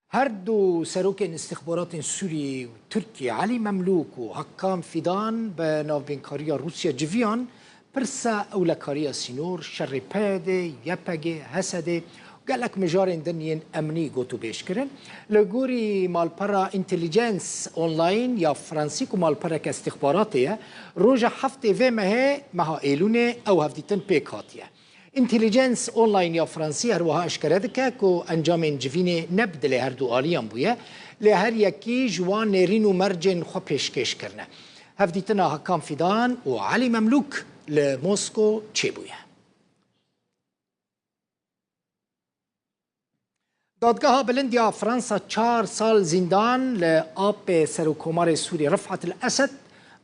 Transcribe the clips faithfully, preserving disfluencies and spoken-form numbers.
Her du serokên îstixbaratên Sûriyê û Tirkiyê, Elî Memlûk û Hakan Fîdan, bi navbênkariya Rûsya civiyan pirsa ewlekariya sînor, şerê P Y D, Y P G, H S D û gelek mijarên din yên emnî gotûbêj kirin. Li gorî malpera Intelligence Online ya Fransî ku malpereke îstixbaratê ye, roja heftê vê mehê, meha Êlûnê, ew hevdîtin pêk hatiye. Intelligence Online ya Fransî her wiha eşkere dike ku encamên civînê ne bi dilê her du aliyan bûye, lê her yekî ji wan nêrîn û mercên xwe pêşkêş kirine. Hevdîtina Hakan Fîdan û Elî Memlûk li Mosko çêbûye. Dadgeha Bilind ya Fransa çar sal zîndan li apê Serokkomarê Sûrî Rifat el Esed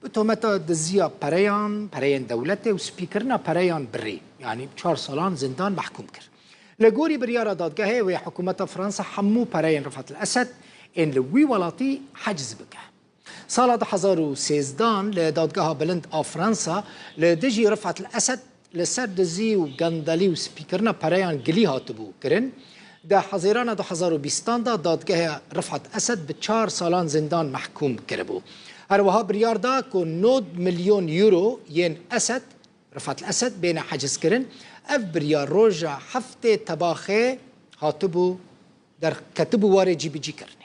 bi tometa diziya pereyan, pereyên dewletê û spîkirina pereyan birî, yanî çar salan zîndan mehkûm kir. Li gorî biryara dadgehê wê hikûmeta Fransa hemû pereyên Rifat el Esed ên li wî welatî heciz bike. Sala du hezar û sêzdan li Dadgeha Bilind a Fransa li dijî Rifat el Esed li ser dizî û gendelî û spîkirina pereyan gilî hatibû kirin. Di Hezîrana du hezar û bîstan de dadgeha Rifat Esed bi çar salan zîndan mehkûm kiribû. Her wiha biryar da ku nod milyon euro yên Esed, Rifat el Esed, bêne hecizkirin. Ev biryar roja heftê Tebaxê hatibû derketibû warê cîbicîkirinê.